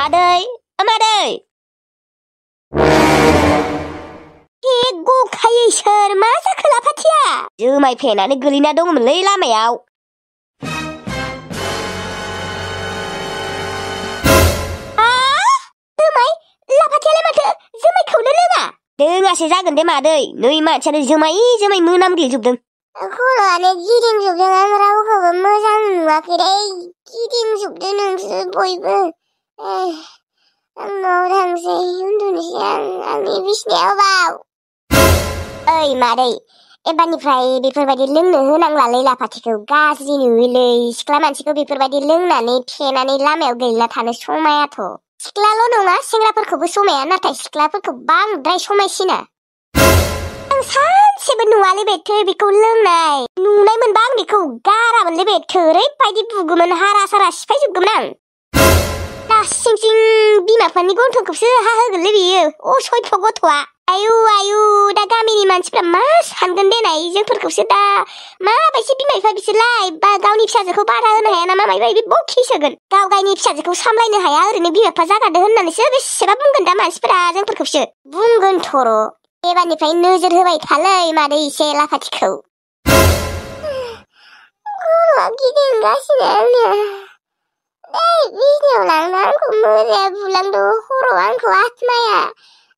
मादै मादै हे गखायै सोर मा जाखो लाफाथिया जुमाय फेनानै गोलैना दङमोनलै लामायाव जुमाय लाफाथियालाय माथो जुमायखौनो लोङा लोङासो जागोन दे मादै नै मानसियानो जुमाय मोनामग्लिजोबदों खर'आनो गिदिंजोबदों आं रावखौबो मोजां नुवाखैलै गिदिंजोबदों नोंसोर बयबो न'आव थांसै उन्दुनोसै आंनि बिसिनायाव बाव ओइ मादै एबारनिफ्राय बेफोरबायदि लोंनो होनांलालै लाफाथिखौ गाज्रि नुयोलै सिख्ला मानसिखौ बेफोरबायदि लोंनानै फेनानै लामायाव गोलैना थानो समायाथ' सिख्लाल' नङा सेंग्राफोरखौबो समाया नाथाय सिख्लाफोरखौ बांद्राय समायसिना आं सानसेबो नुवालै बेथो बेखौ लोंनाय नुनाय मोनबा आं बेखौ गारामोनलै बेथो ओरैबायदि बुगौमोन हारा सारा सिफायजोबगौमोन आं सिं सिं बिमा बिफानि गन्थंखौसो हाहोगोनलै बियो असयथ' गथ'आ आयु दा गामिनि मानसिफ्रा मा सानगोन देनाय जोंफोरखौसो दा माबायदि बिमा बिफा बिसोरलाय बा गावनि फिसाजोखौ बादा होनो हाया नामा मायबा मायबि बखिसोगोन गाव गावनि फिसाजोखौ सामलायनो हाया ओरैनो बिमा बिफा जागारदो होननानैसो बेसेबा बुंगोन दा मानसिफोरा जोंफोरखौसो बुंगोन थर' एबारनिफ्राय नोजोर होबाय थालै मादै एसे लाफाथिखौ खर'आ गिदिंगासिनो आंनिया बिजनियाव लांना आंखौ मोजाया बुलांदो खर'आव आंखौ आत्माया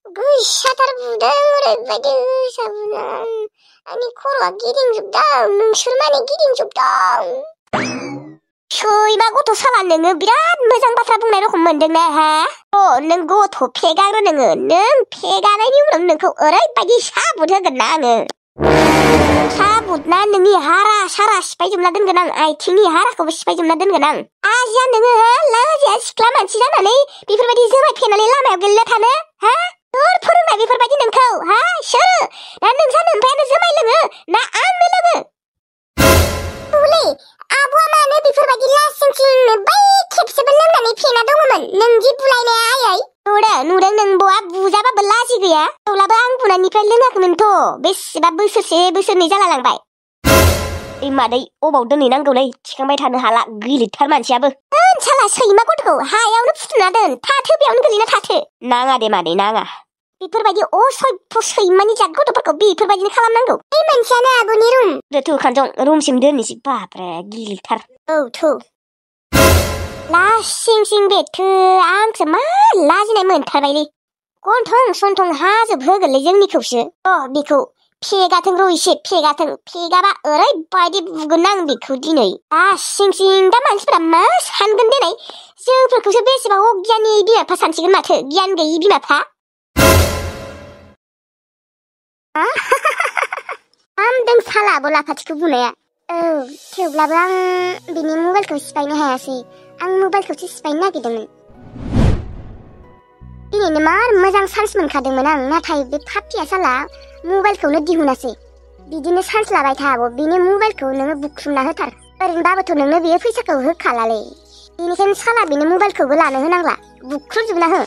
गोसाथार बुदों ओरैबायदि गोसा बुदों आंनि खर'आ गिदिंजोबदों नोंसोर माने गिदिंजोबदों सैमा गथ' साला नोङो बिराद मोजां बाथ्रा बुंनाय रखम मोनदोंना हा नों गथ' फेगारो नोङो नों फेगानायनि उनाव नोंखौ ओरैबायदि साबुत होगोन ना आङो साबुत ना नोंनि हारा सारा सिफायजोबना दोनगोन आं आथिंनि हाराखौबो सिफायजोबना दोनगोन आं आजिया नोङो लाजिया सिख्ला मानसि जानानै बेफोरबायदि जुमाय फेनानै लामायाव गोलैना थानो हा सोर फोरोंनाय बेफोरबायदि नोंखौ हा सोर दा नोंसा नोमफायानो जुमाय लोङो ना आंनो लोङो बुलै आब'आ मानो बेफोरबायदि लासिंसिंनो बै खेबसेबो लोंनानै फेना दङमोन नों जि बुलायनाया आयै नुदों नों बआ बुजाबाबो लाजि गैया थेवब्लाबो आं बुनायनिफ्राय लोङाखैमोनथ' बेसेबा बोसोरसे बोसोरनै जालालांबाय मादै अबाव दोनहैनांगौलै थिखांबाय थानो हाला गिलिरथार मानसियाबो साला सैमा गथ'खौ हायावनो फुथुना दोन थाथो बेयावनो गोलैना थाथो नाङा दे मादै नाङा बेफोरबायदि असयथ' सैमानि जात गथ'फोरखौ बेफोरबायदिनो खालामनांगौ बे मोनसेयानो आब'नि रुम थौ खानजं रुमसिम दोननोसै बाब्रे गिलिरथार थौ लासिं बेथो आंसो मा लाजिनाय मोनथारबायलै गन्थं सन्थं हाजोब होगोनलै जोंनिखौसो बेखौ फेगाथों र' एसे फेगाबा ओरैबायदि बुगोन आं बेखौ दिनै लासिं दा मानसिफोरा मा सानगोन देनाय जोंफोरखौसो बेसेबा अगियाननि बिमा बिफा सानसिगोन माथो गियान गैयि बिमा बिफा हामदों साला आब' लाफाथिखौ बुनाया थेवब्लाबो आं बिनि मबाइलखौ सिफायनो हायासै आं मबाइलखौसो सिफायनो नागिरदोंमोन दिनैनो मार मोजां चान्स मोनखादोंमोन आं नाथाय बे फाफिया साला मबाइलखौनो दिहुनासै बिदिनो चान्स लाबाय था आब' बिनि मबाइलखौ नोङो बुख्रुमना होथार ओरैनोबाबोथ' नोंनो बियो फैसाखौ होखालालै बेनिखायनो साला बिनि मबाइलखौबो लानो होनांला बुख्रुबजोबना हो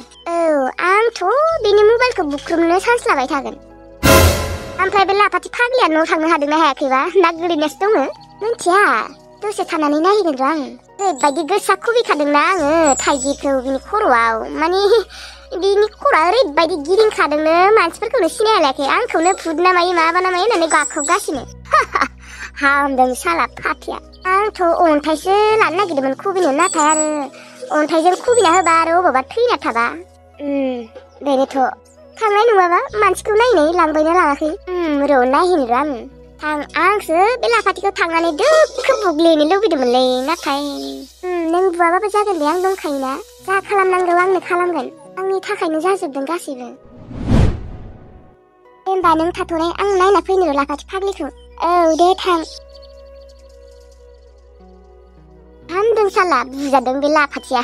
आंथ' बिनि मबाइलखौ बुख्रुबनो चान्स लाबाय थागोन ओमफ्राय बे लाफाथि फाग्लिया न'आव थांनो हादोंना हायाखैबा ना गोलैनासो दङ मिन्थिया दसे थानानै नायहैगोन र' आं ओरैबायदि गोसा खुबैखादोंना आङो थाइगिखौ बिनि खर'आव माने बिनि खर'आ ओरैबायदि गिदिंखादोंनो मानसिफोरखौनो सिनायलायाखै आंखौनो भुत ना मायो माबा ना मायो होननानै गाख्रबगासिनो हामदों साला फाफिया आंथ' अन्थाइसो लानो नागिरदोंमोन खुबैनो नाथाय आरो अन्थाइजों खुबैना होबा आरो अबावबा थैना थाबा बेनोथ' थांनाय नङाबा मानसिखौ नायनाय लांबायना लाङाखै र' नायहैनो र' आंसो बे लाफाथिखौ थांनानै दोखो बुग्लिनो लुबैदोंमोनलै नाथाय नों बुवाबाबो जागोन दे आं दंखायोना जा खालामनांगौ आंनो खालामगोन आंनि थाखायनो जाजोबदों गासैबो दे होमबा नों थाथ'नाय आं नायना फैनो र' लाफाथि फाग्लिखौ दे थां हामदों साला बुजादों बे लाफाथिया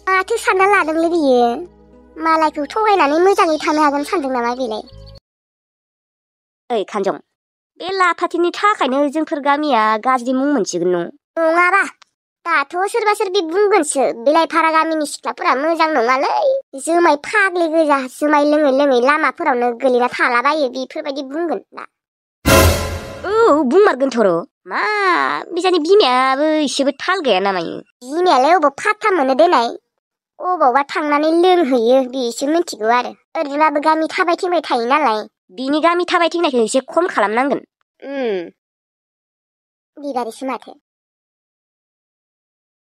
माथो सानना लादोंलै बियो मालायखौ थगायनानै मोजाङै थानो हागोन सानदों नामा बेलाय ओइ खानजं बे लाफाथिनि थाखायनो जोंफोर गामिया गाज्रि मुं मोनसिगोन नङाबा दाथ' सोरबा सोरबि बुंगोनसो बेलाय भारा गामिनि सिख्लाफोरा मोजां नङालै जुमाय फाग्लि गोजा जुमाय लोङै लामाफोरावनो गोलैना थालाबायो बेफोरबायदि बुंगोन दा बुंमारगोनथ' र' मा बिजानि बिमायाबो इसेबो थाल गैया नामायो? बिमायालाय अबाव फाथा मोनो देनाय अबावबा थांनानै लोंहैयो बेसो मिथिगौ आरो ओरैबाबो गामि थाबायथिंबाय थायो नालाय बिनि गामि थाबायथिंनायखौ एसे खम खालामनांगोन। बिबारिसो माथो।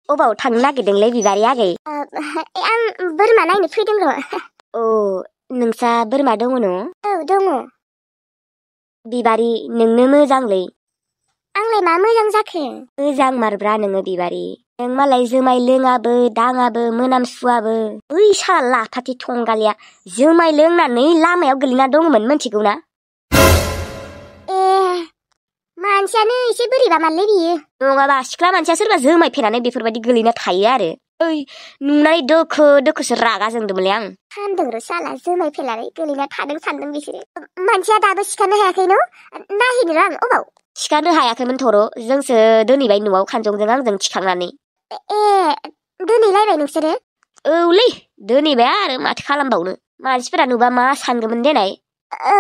अबाव थांनो नागिरदोंलै बिबारि आगै? आं बोरमा नायनो फैदों र'। औ नोंसा बोरमा दङ न'? औ दङ। बिबारि नोंनो मोजांलै। आंलाय मा मोजां जाखो? मोजां मारब्रा नोङो बिबारि। नों मालाय जुमाय लोङाबो दाङाबो मोनामसुवाबो। बै साला लाथाथि थंगालिया जुमाय लोंनानै लामायाव गोलैना दङमोन मिथिगौ ना? मानसियानो एसे बोरैबा मानलै बियो। नङाबा सिख्ला मानसिया सोरबा जुमाय फेनानै बेफोरबायदि गोलैना थायो आरो। नुनानै दोखो दोखोसो रागा जोंदोंमोनलै आं। सानदों र' साला जुमाय फेनानै गोलैना थादों सानदों बिसोरो। मानसिया दाबो सिखारनो हायाखै न'? नायहैनो र' आं अबाव? सिखारनो हायाखैमोन थर' जोंसो दोनैबाय न'आव खानजंजों आंजों थिखांनानै। दोनैलायबाय नोंसोरो? औलै दोनैबाय आरो माथो खालामबावनो। मानसिफोरा नुबा मा सानगौमोन देनाय। औ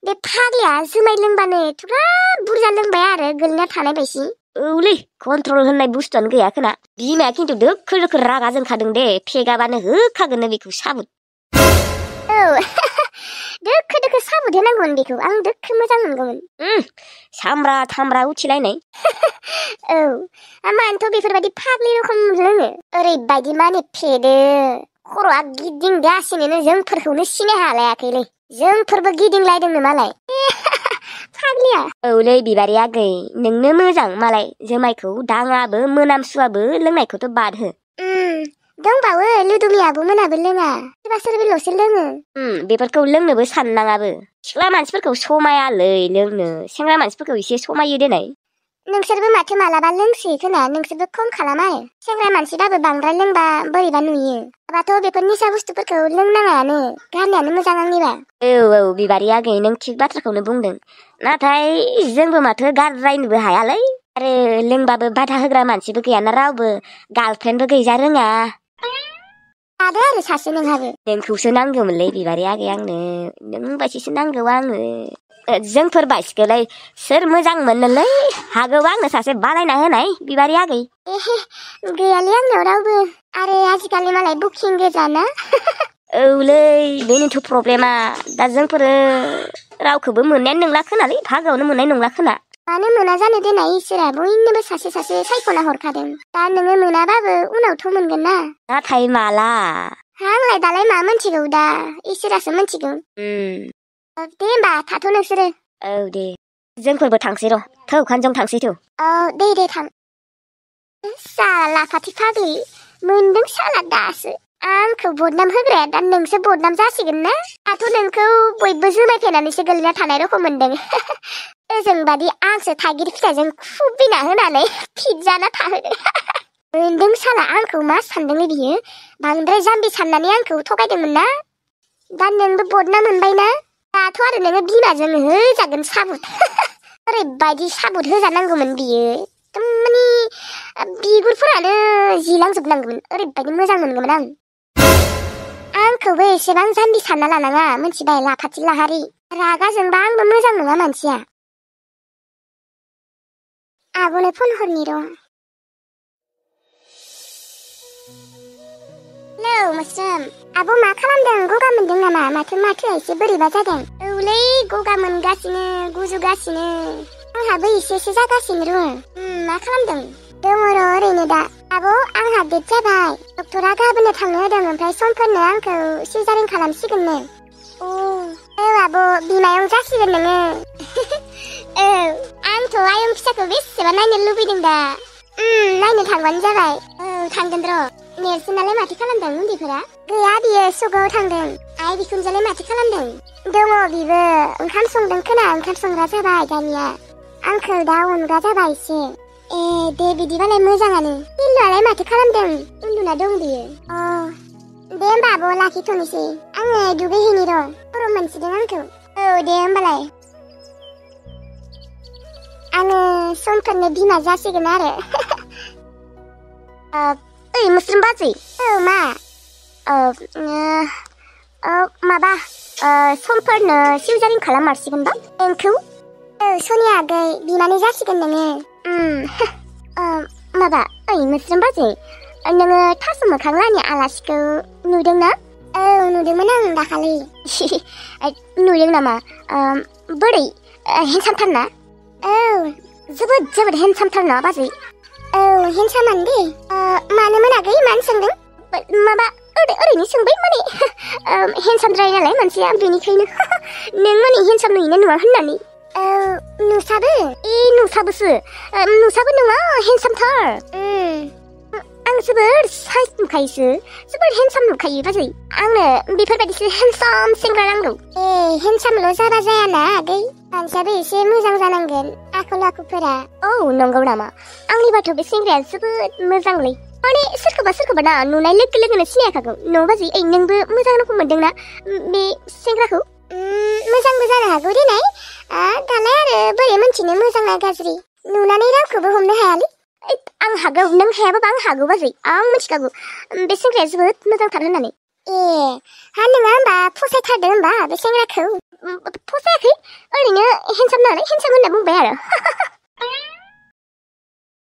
बे फाग्लाया जुमाय लोंबानो थुरा बुरजा लोंबाय आरो गोलैना थानाय बायसि। औलै कन्ट्रल होननाय बुस्थुआनो गैया खोना। बिमाया खिन्थु दोखो दोखो रागा जोंखादों दे फेगाबानो होखागोननो बेखौ साबुत। औ दोखो दोखो साबुत होनांगौमोन बेखौ आं दोखो मोजां मोनगौमोन। सामब्रा थामब्रा उथिलायनाय। औ मानोथ' बेफोरबायदि फाग्लि रखम लोङो ओरैबायदि माने फेदो खर'आ गिदिंगासिनो जोंफोरखौनो सिनाय हालायाखैलै जोंफोरबो गिदिंलायदोंनो मालाय फाग्लिया। औलै बिबारि आगै नोंनो मोजां मालाय जुमायखौ दाङाबो मोनामसुवाबो लोंनायखौथ' बाद हो। दंबावो लुदुमियाबो मोनाबो लोङा सोरबा सोरबिल'सो लोङो। बेफोरखौ लोंनोबो साननाङाबो। सिख्ला मानसिफोरखौ समायालै लोंनो सेंग्रा मानसिफोरखौ एसे समायो देनाय। नोंसोरबो माथो मालाबा लोंसोयो खोना नोंसोरबो खम खालाम आरो सेंग्रा मानसिबाबो बांद्राय लोंबा बोरैबा नुयो। माबाथ' बेफोर निसा बुस्थुफोरखौ लोंनाङानो गारनायानो मोजां आंनिबा। औ बिबारि आगै नों थिग बाथ्राखौनो बुंदों। नाथाय जोंबो माथो गारद्रायनोबो हायालै आरो लोंबाबो बाधा होग्रा मानसिबो गैयाना रावबो गार्लफ्रेन्डबो गैजा रोङा। आरो सासे नोंहाबो। नोंखौसो नांगौमोनलै बिबारि आगै आंनो नों बायदिसो नांगौ आंनो। जोंफोर बायसिखौलाय सोर मोजां मोननोलै हागौ आंनो सासे बानायना होनाय बिबारि आगै। गैयालै आंनाव रावबो आरो आजिखालि मालाय बुकिं गोजाना। औलै बेनोथ' प्रब्लेमा दा जोंफोरो रावखौबो मोननायानो नंला खोनालै भागोआवनो मोननाय नंला खोना। मानो मोना जानो देनाय इसोरा बयनोबो सासे सासे सायख'ना हरखादों। दा नोङो मोनाबाबो उनावथ' मोनगोन ना। नाथाय माला? आंलाय दालाय मा मोनथिगौ दा इसोरासो मोनथिगौ। दे होमबा थाथ' नोंसोरो। औ दे जोंफोरबो थांसै र' थौ खानजं थांसै थौ। औ दे थां। साला फाथि फाग्लि मोनदों साला दासो। आंखौ बदनाम होग्राया दा नोंसो बदनाम जासिगोन ना। दाथ' नोंखौ बयबो जुमाय फेनानैसो गोलैना थानाय रखम मोनदों। ओजों बादि आंसो थागिर फिथाइजों खुबिना होनानै फिटजाना थाहोदों। मोनदों साला आंखौ मा सानदोंलै बियो बांद्राय जाम्बि साननानै आंखौ थगायदोंमोन ना। दा नोंबो बदनाम मोनबायना दाथ' आरो नोङो बिमाजों होजागोन साबुत। ओरैबायदि साबुत होजानांगौमोन बियो माने बिगुरफोरानो जिलांजोबनांगौमोन ओरैबायदि मोजां मोनगौमोन आं। आंखौबो एसेबां जाम्बि सानना लानाङा मिथिबाय लाफाथि लाहारि। रागा जोंबा आंबो मोजां नङा मानसिया। आब'नो फन हरनि र'। हेलौ मोस्रोम आब' मा खालामदों गगा मोनदों नामा माथोआ एसे बोरैबा जादों। औलै गगा मोनगासिनो गुजुगासिनो आंहाबो एसेसो जागासिनो र'। मा खालामदों? दङ र' ओरैनो दा। आब' आंहा डेट जाबाय डक्टरा गाबोननो थांनो होदों ओमफ्राय समफोरनो आंखौ सिजारिन खालामसिगोननो। औ आब' बिमायं जासिगोन नोङो। औ आंथ' आयं फिसाखौ बेसेबा नायनो लुबैदों दा। नायनो थांबानो जाबाय। औ थांगोन र'। नेरसोनालाय माथो खालामदों उन्दैफोरा? गैया बियो सगाव थांदों। आइ बिखुनजोआलाय माथो खालामदों? दङ बिबो ओंखाम संदों खोना ओंखाम संग्रा जाबाय दानिया। आंखौ दा अनग्रा जाबाय एसे। दे बिदिबालाय मोजाङानो। पिल्लुआलाय माथो खालामदों? उन्दुना दं बियो। दे होमबा आब' लाखिथ'नोसै आङो दुगैहैनि र' खर' मोनसिदों आंखौ। औ दे होमबालाय। आङो समफोरनो बिमा जासिगोन आरो। ओइ मोस्रोम बाजै। औ मा? माबा समफोरनो सिजारिन खालाममारसिगोनबा नोंखौ। सनिया आगै बिमानै जासिगोन नोङो। माबा ओइ मोस्रोम बाजै नोङो थास' मोखां लानि आलासिखौ नुदोंना? औ नुदोंमोन आं दाखालि। नुदों नामा? बोरै हेन्डसामथारना? औ जोबोद हेन्डसामथारना बाजै। औ हेन्डसामानो दे। मानोमोन आगै मानो सोंदों? माबा ओरैनो सोंबाय माने हेन्डसामद्राय नालाय मानसिया बेनिखायनो नों माने हेन्डसाम नुयोना नुवा होननानै। नुसाबो? नुसाबोसो नङा हेन्डसामथार। आं जोबोर साइज नुखायोसो जोबोर हेन्डसाम नुखायो बाजै। आंनो बेफोरबायदिसो हेन्डसाम सेंग्रा नांगौ। हेन्डसामल' जाबा जायाना आगै मानसियाबो एसे मोजां जानांगोन आखल आखुफोरा। औ नंगौ नामा? आंनिबाथ' बे सेंग्राया जोबोद मोजांलै। माने सोरखौबा ना नुनाय लोगो लोगोनो सिनायखागौ न' बाजै। नोंबो मोजां रखम मोनदोंना बे सेंग्राखौ? मोजांबो जानो हागौ देनाय। दालाय आरो बोरै मोनथिनो मोजां ना गाज्रि नुनानै रावखौबो हमनो हायालै। आं हागौ नों हायाबाबो आं हागौ बाजै। आं मिथिखागौ बे सेंग्राया जोबोद मोजांथार होननानै। हा नोङा होमबा फसायथारदों होमबा बे सेंग्राखौ? फसायाखै ओरैनो हेन्डसाम नालाय हेन्डसाम होनना बुंबाय आरो।